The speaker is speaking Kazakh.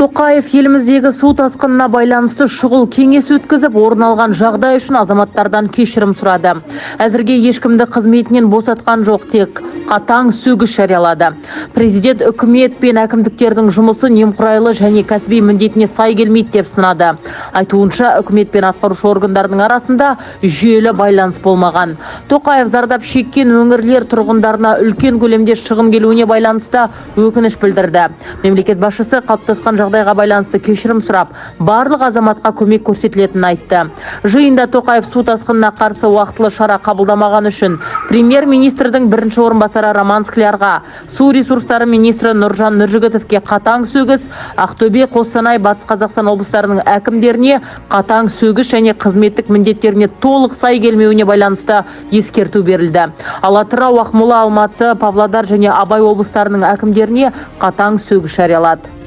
Тоқаев еліміздегі су тасқынына байланысты шұғыл кеңес өткізіп, орын алған жағдай үшін азаматтардан кешірім сұрады. Әзірге ешкімді қызметінен босатқан жоқ, тек қатаң сөгіс жариялады. Президент үкімет пен әкімдіктердің жұмысы немқұрайлы және кәсіби міндетіне сай келмейді деп сынады. Айтуынша, үкімет пен атқарушы органдардың арасында жүйелі байланыс болмаған. Тоқаев зардап шеккен өңірлер тұрғындарына үлкен көлемде шығын келуіне байланысты өкініш білдірді. Мемлекет басшысы қалыптасқан жағдайға байланысты кешірім сұрап, барлық азаматқа көмек көрсетілетінін айтты. Жиында Тоқаев су тасқынына қарсы уақытылы шара қабылдамаған үшін премьер-министрдің бірінші орынбасары Роман Склярға, су ресурстары министрі Нұржан Нұржігітовке қатаң сөгіс, Ақтөбе, Қостанай, Батыс Қазақстан облыстарының әкімдеріне қатаң сөгіс және қызметтік міндеттеріне толық сай келмеуіне байланысты ескерту берілді. Ал Атырау, Ақмола, Алматы, Павлодар және Абай облыстарының әкімдеріне қатаң сөгіс жариялады.